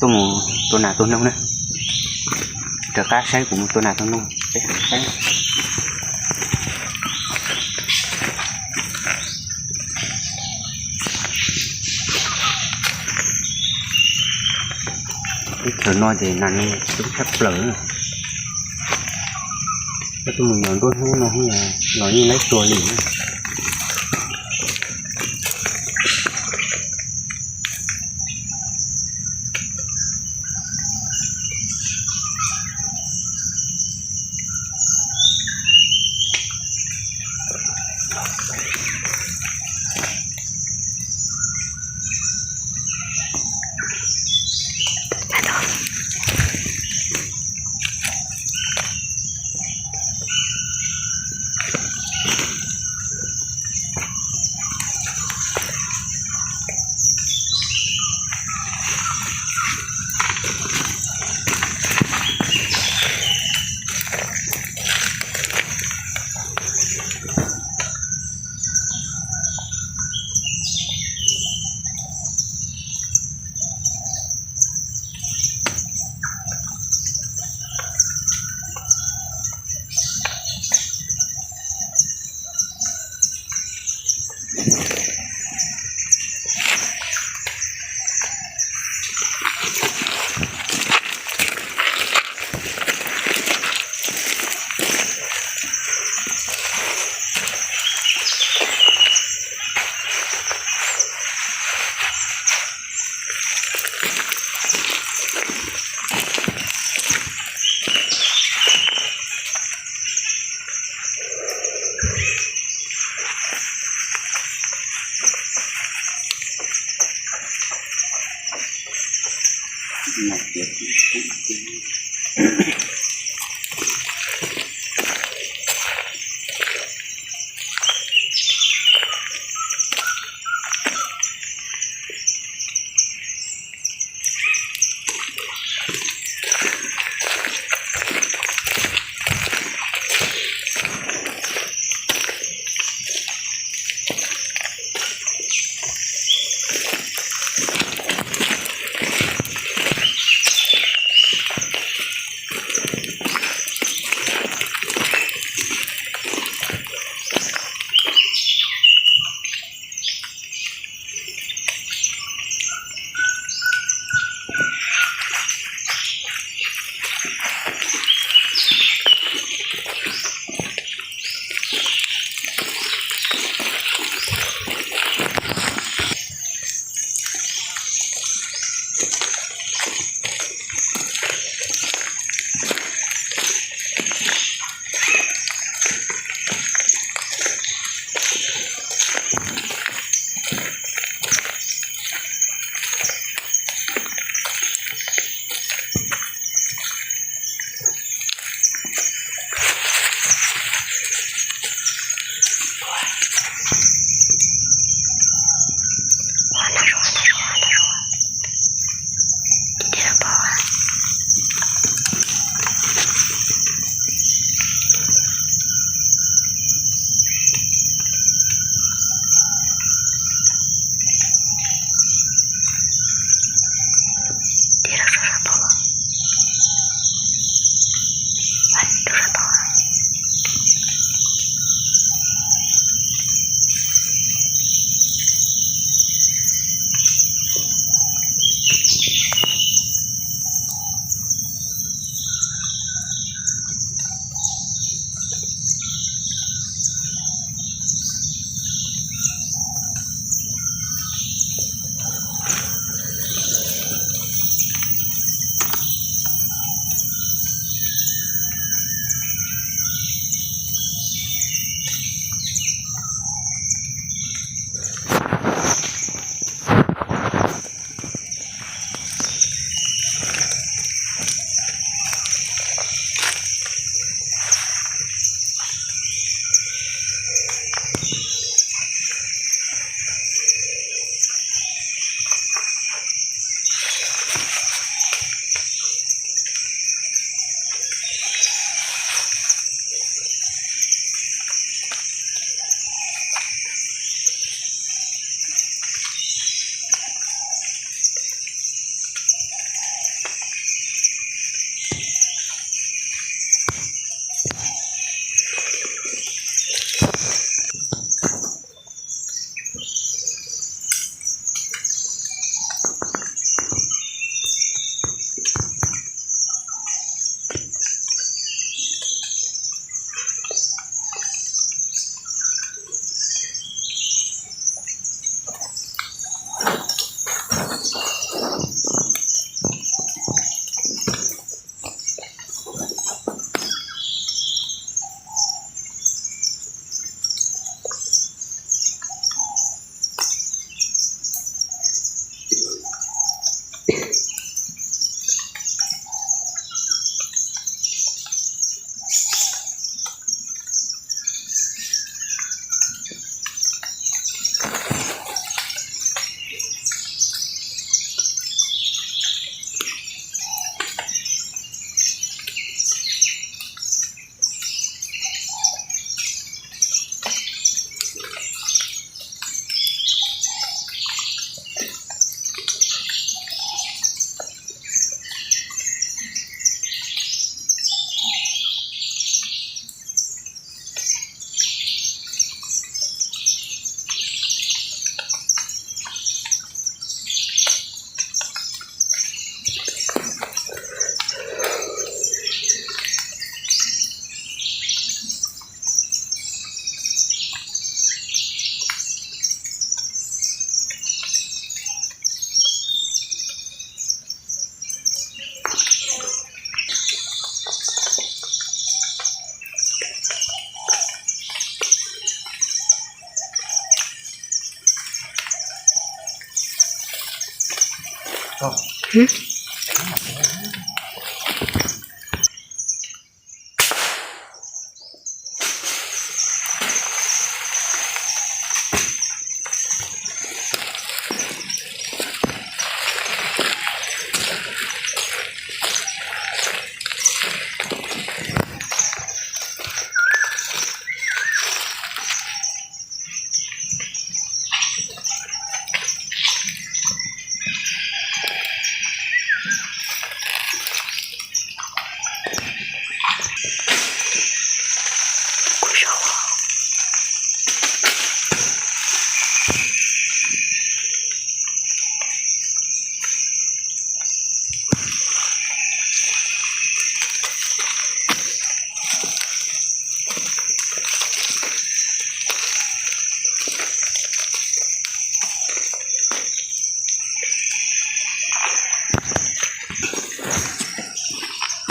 Tuaj mus tua nas tua noog na. Rov qab saib kuv mus tua nas tua noog peb saib. Teb chaws no ces nas noog coob tshaj plaws. Koj tuaj mus yos nruab hnub no los yeej laib tua li.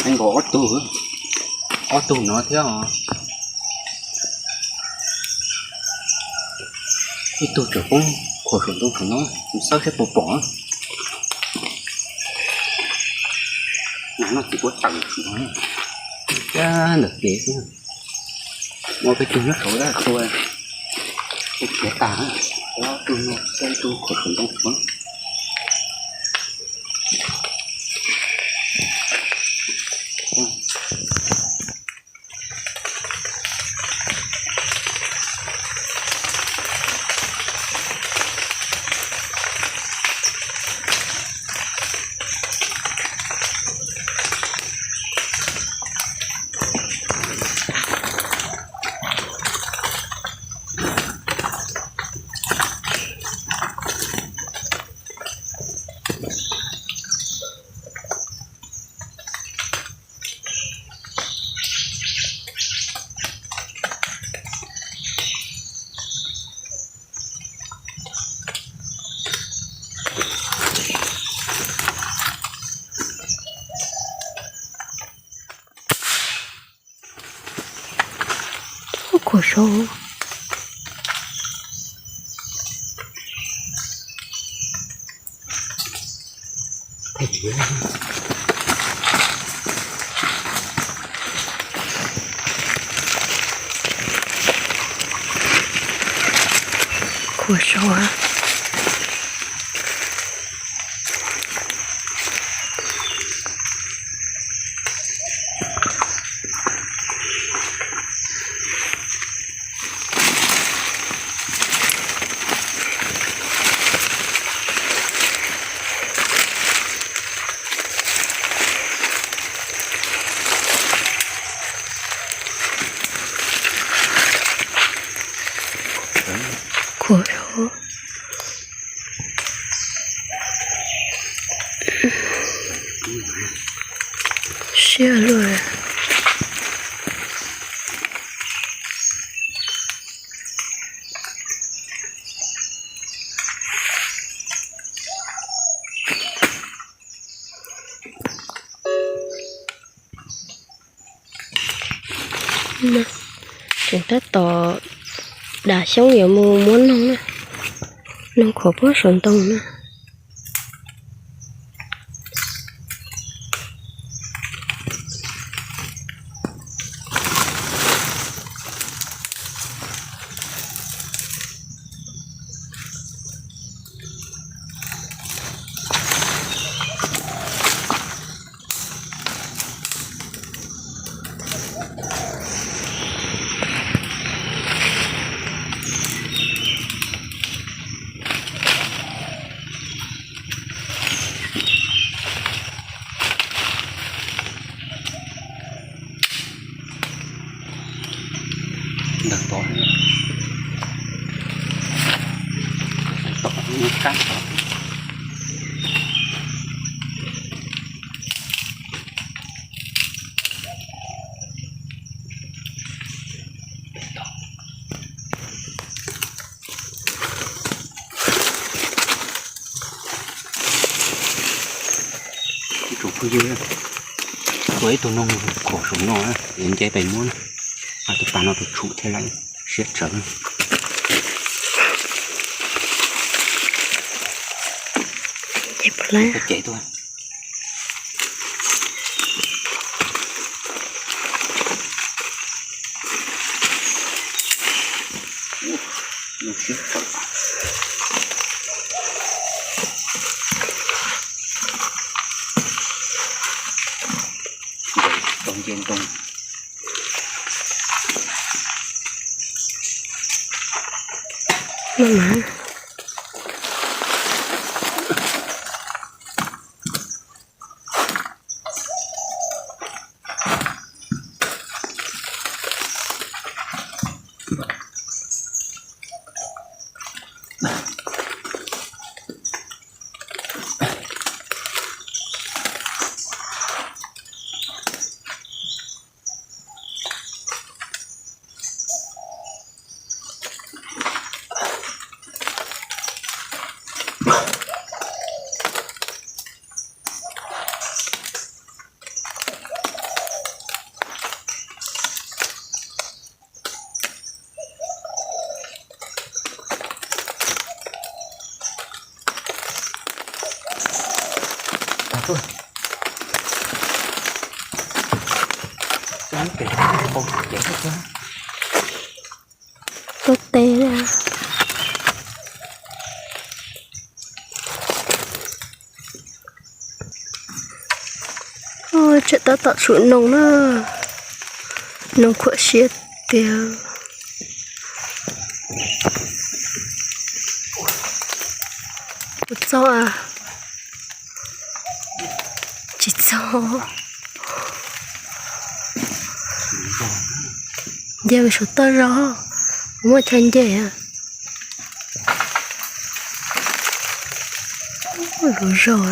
Nkaus ob tug, ob tug no thiab os. Ib tug tseem poob khuam saum ntoo saum no, xav saib puas pom. Noj txiv kuab tawm no, cab ntawm kev xwb. Muaj peb tug nyob saud tua, tua khiav tag, ob tug no, ib tug khuam saum ntoo saud. Khuam saud. Khuam saud. Khuam saud. Siab luaj. Tseem tab tom dam xyoob yuav mus muab noog na, noog khuam puag saum ntoo na. Ntawm tod, tom kab tod. Ib tsoom phooj ywg, tua ib tug noog khuam saum no, nce pem muab, tus pas no tus tshum thiaj li siab tsawv. Ces tuaj. Tuaj tes li. Tseem tab tom tsum noog na, noog khuam siab tiag. Puas txog a? Tsis txog. Nce mus saum toj zog, muaj chaw nce. Lub zog.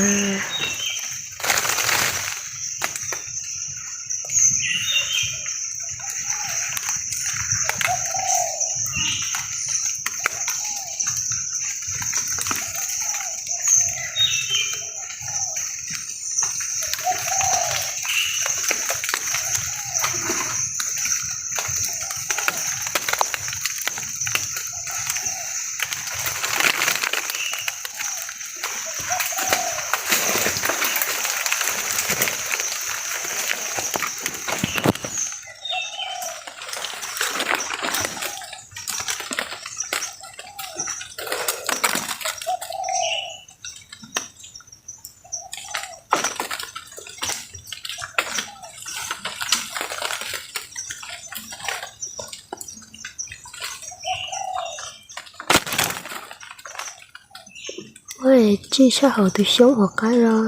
Ua tsis sab hauv tus xyoob hauv qab zog.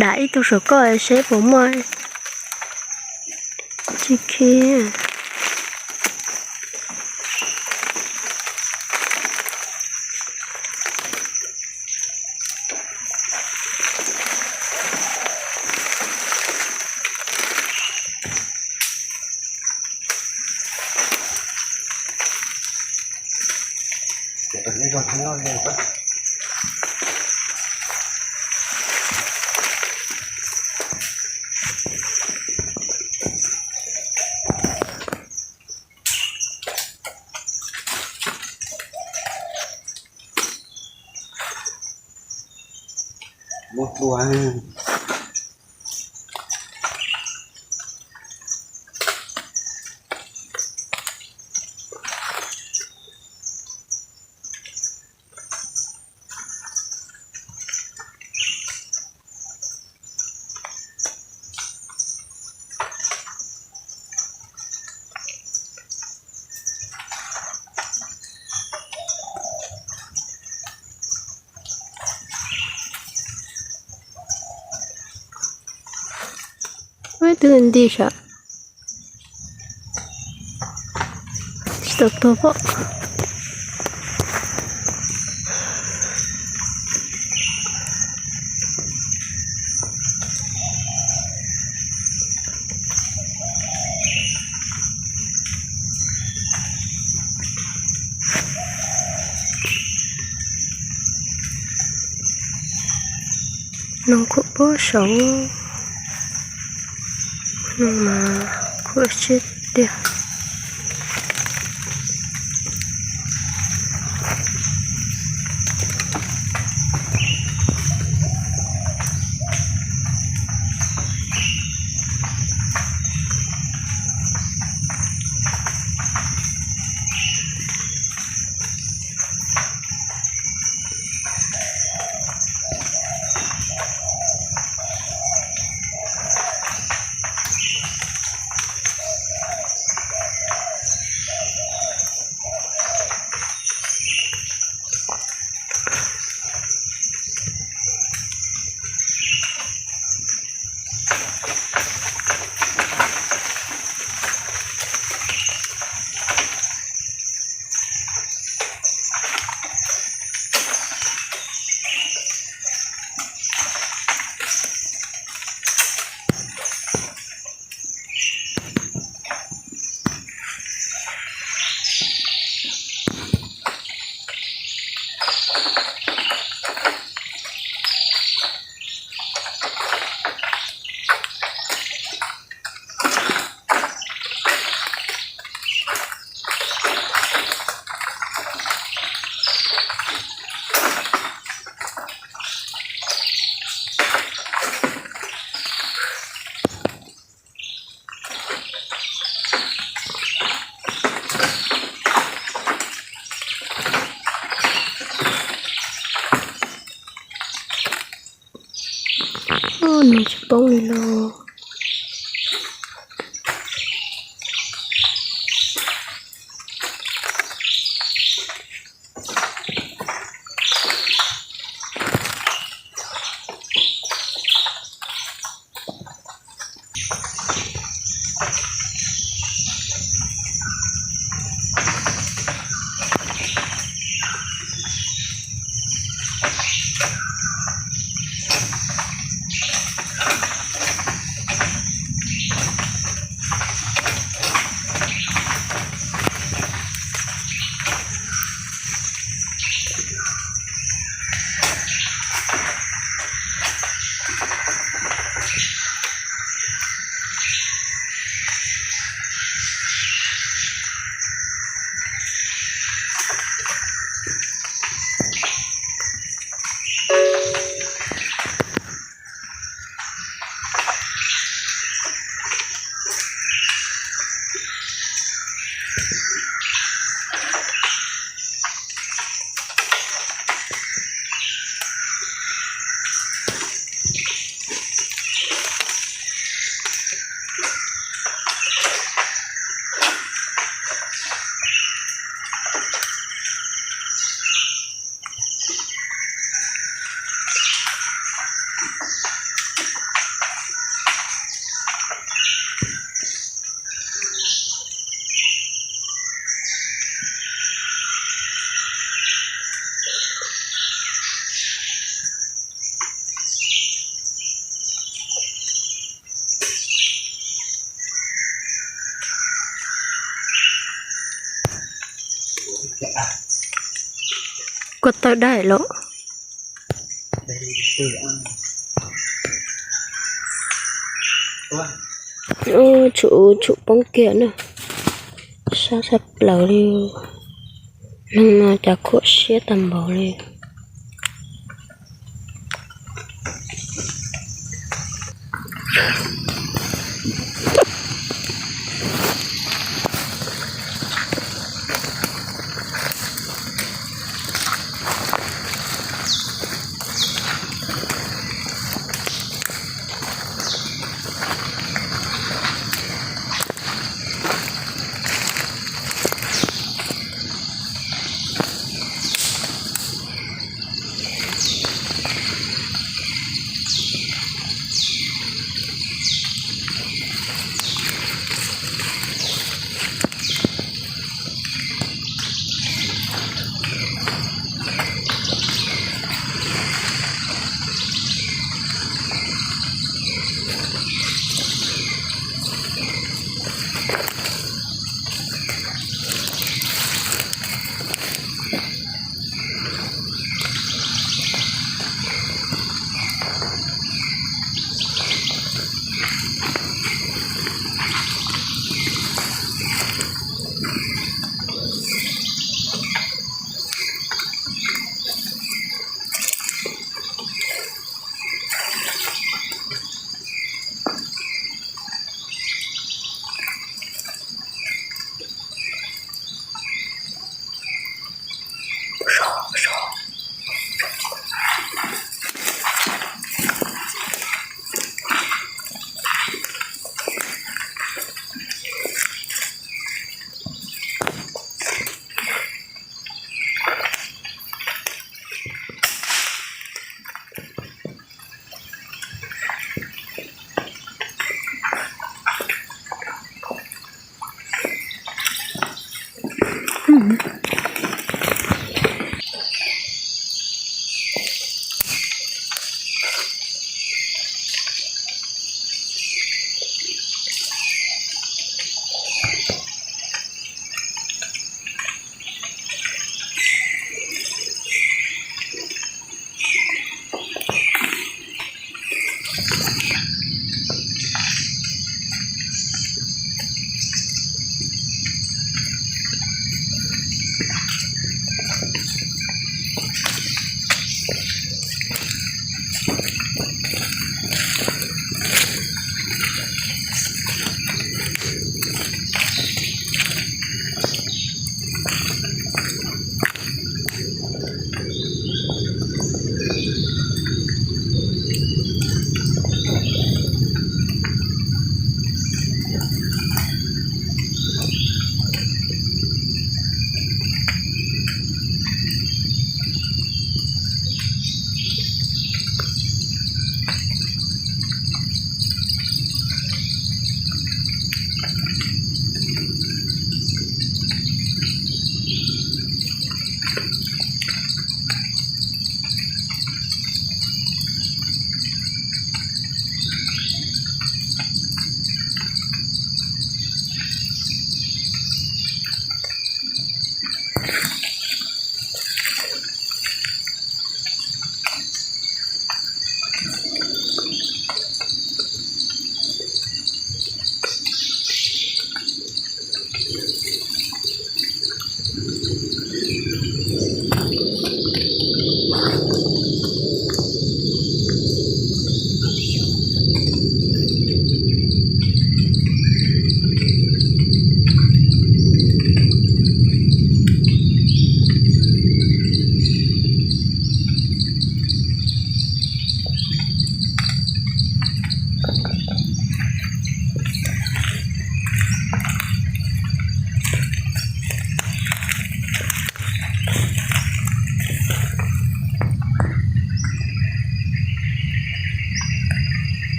Dam ib tug saum koj seb puas muaj tsis khib. Muab tua. Ib tug nti sav. Tau tuag pom. Noog khuam pab saud, noog mas khuam siab tiag. Nws tsis poob li lauj. Koj tawg dab los? Tsum tsum poob kiag na. Sab sab plaws li. Neeg no cas khuam siab tag npaum li.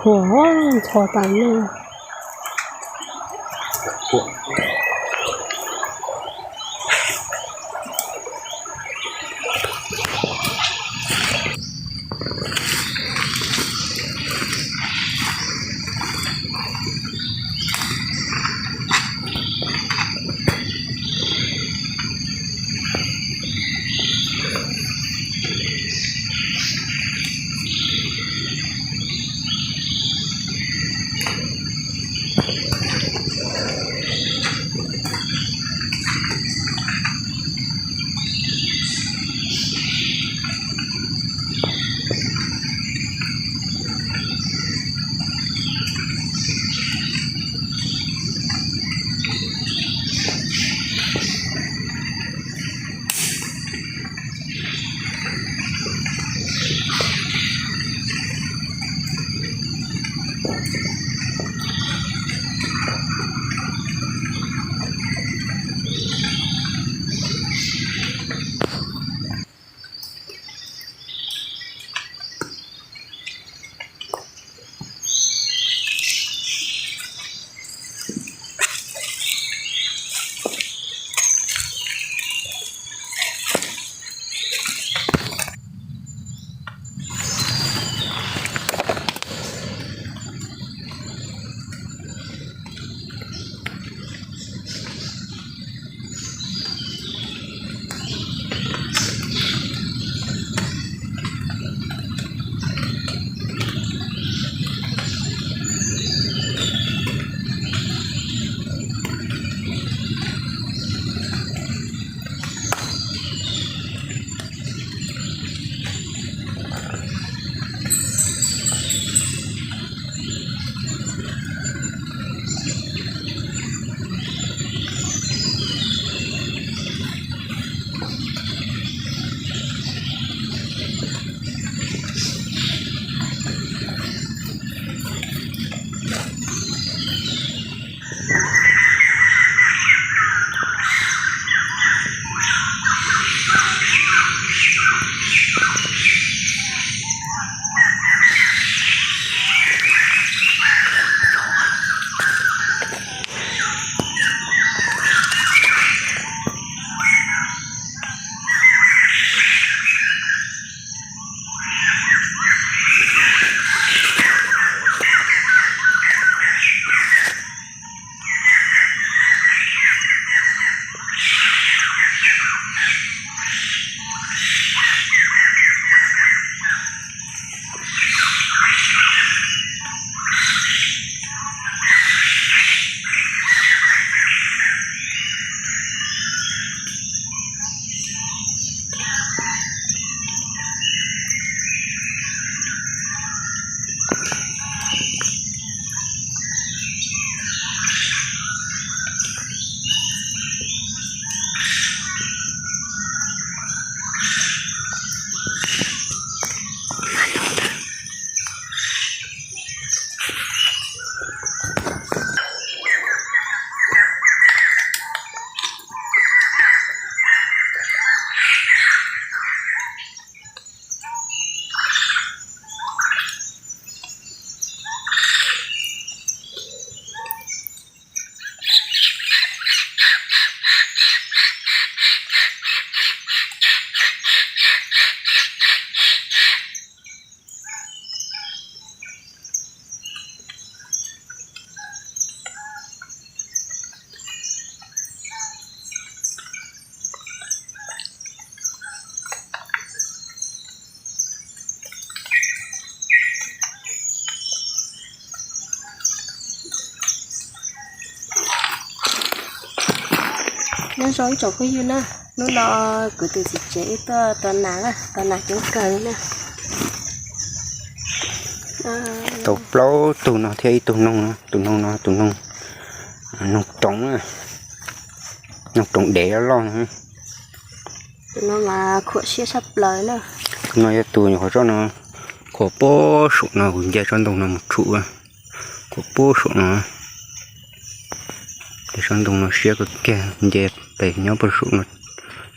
Khuam ntxhov tas li. Nyob zoo ib tsoom phooj ywg na, hnub no kuv tus txiv tsev wb tuaj tua nas na, tua nas coob kawg li na. Tau plaub tug no thiab ib tug noog, tus noog no tus noog, noog roov, noog roov dev loj loj no. Tus no mas khuam siab tshaj plaws na. Tus no yog tus nyuam qhuav tsob no khuam puag saum no, kuv nce tsob ntoo no mus tshum, khuam puag saum no. Ces tsob ntoo no siab kawg kiag, nce pem nyob puag saum no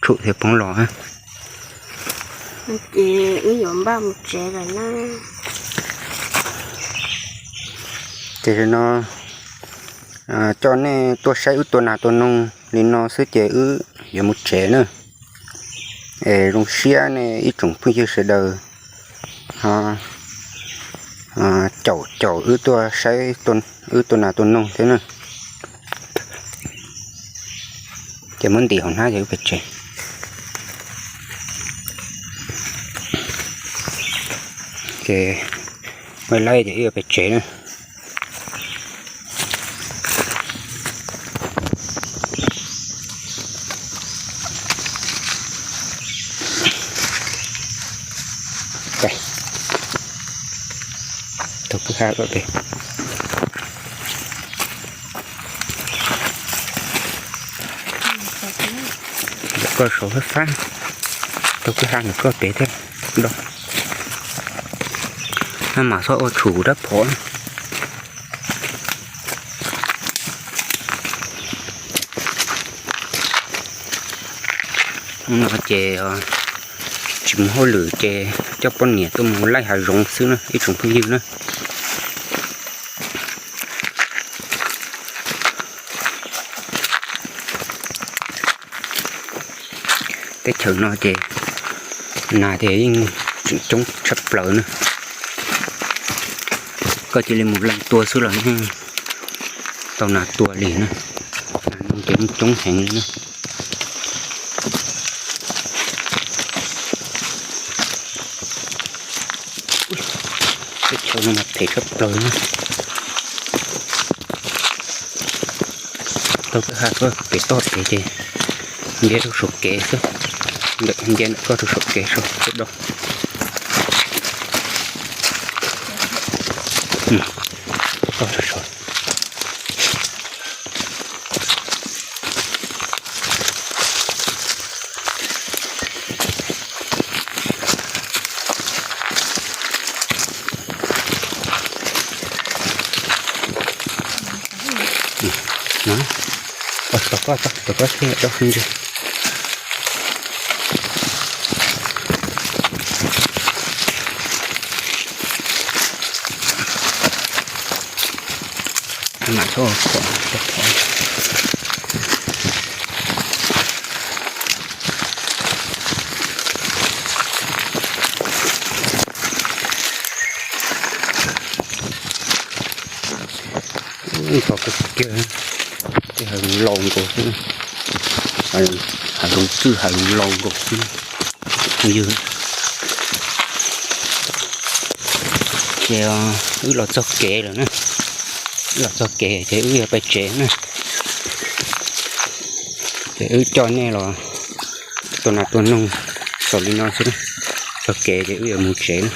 tshum thiaj poob los. Ces wb yuav npaj mus tsev lawm na. Ces no coj nej tuaj saib wb tua nas tua noog li no xwb ces wb yuav mus tsev na. Es zoo siab nej ib tsoom phooj ywg sawv daws ho caum caum wb tuaj saib wb tua nas tua noog thiab na. Ces muab ntim hauv hnab ces wb pem tsev. Ces muab laib ces wb yuav pem tsev na. Tau kwj ha koj pem. Ntawm koj saud fab fab, tau kwj ha ntawm koj pem thiab do. Maj mam txhob ua tshum dab phom. No ces tsis mus hauj lwm ces coj poj niam tuaj mus laij hav zoov xwb na ib tsoom phooj ywg na. Teb chaws no ces nas ces yeej tseem coob tshaj plaws na. Koj cia li mus leej tua xwb los yeej tau nas tua li na. Nas noog ces yeej coob heev li na. Teb chaws no mas phem tshaj plaws na. Tau kwj ha koj pem toj pem ces nce rau saum kev xwb, nce ntawm koj rau saum kev saud do. Koj rau saud. Koj rau koj, rau koj thiaj rau ntsis. Mam txhob kom tau phom. Ntxhov kawg kiag, tej hav zoov laus nkaus xwb, hav zoov txwj hav zoov laus nkaus xwb. Ywg, ces wb los txog kev lawm na, wb los txog kev ces wb yuav pais tsev na. Ces wb coj nej los tua nas tua noog xaus li no xwb na. Txog kev ces wb yuav mus tsev na.